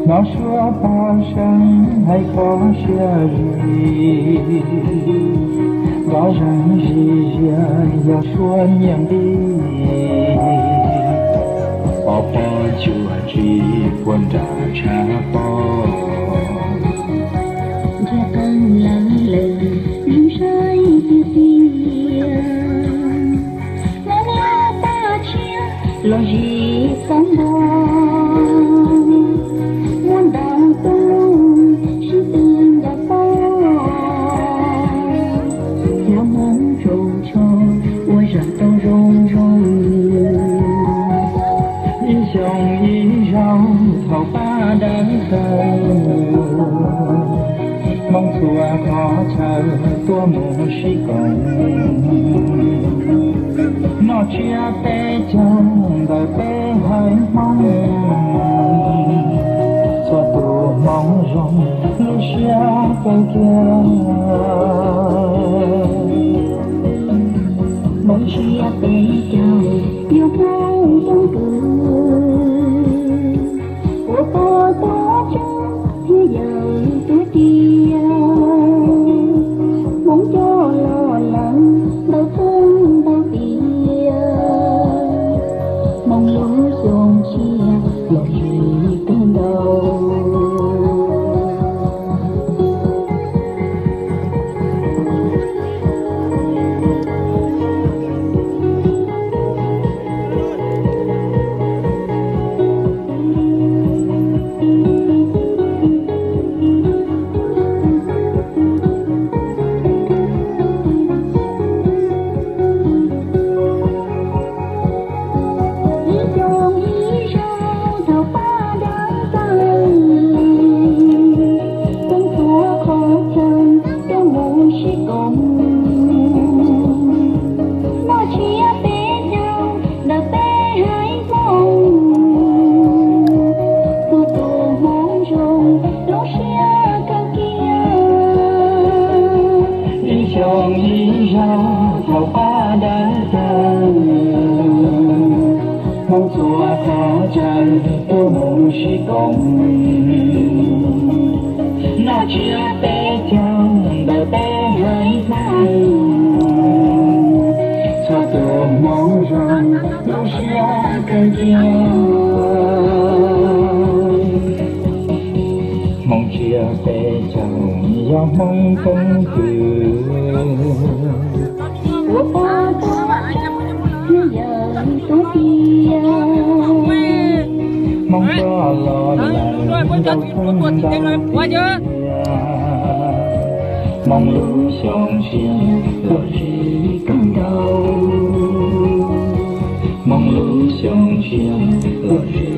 Nov suab pog seeb hais koj siab zim, nkoj zeeg zim ziam yog suab nyiaj nqi. Ob pog cuag tsis puag nram tshav pob, nrhiav qeej leej leej neeg saib tiag tiag. Muab muab paj tshiab los zis xab npog, muab ntaus tub sib tw ntaus paub, cov Hmoob tsoos tsho ua zam tau zoo zoo. Ib xyoos ib zaug thaum pab dawb tawg, Hmoob txhua qhov chaw tuaj mus sib koom, noj tsiab peb caug ntawm peb haiv Hmoob, txhua tus Hmoob zoo lub siab kawg kiag. Hmoob tsiab peb caug yog Hmoob coob kws, ua pog tuav tsev thiab yawm tuav ris, Hmoob coj los lawm ntau tub ntau tiam, Hmoob lub xyoo tshiab los zis kawg nkaus. Ib xyoos ib zaug thaum pab dawb tawg, Hmoob txhua qhov chaw tuaj mus sib koom, noj tsiab peb caug ntawm peb haiv Hmoob, txhua tus Hmoob zoo lub siab kawg kiag. Ib xyoos ib zaug thaum pab dawb tawg, Hmoob txhua qhov chaw tuaj mus sib koom, noj tsiab peb caug ntawm peb haiv Hmoob, txhua tus Hmoob zoo lub siab kawg kiag. Hmoob tsiab peb caug yog Hmoob coob kws, ua pog tuav tsev thiab yawm tuav ris, Hmoob coj los lawm ntau tub ntau tiam, Hmoob lub xyoo tshiab los zis kawg nkaus, Hmoob lub xyoo tshiab los zis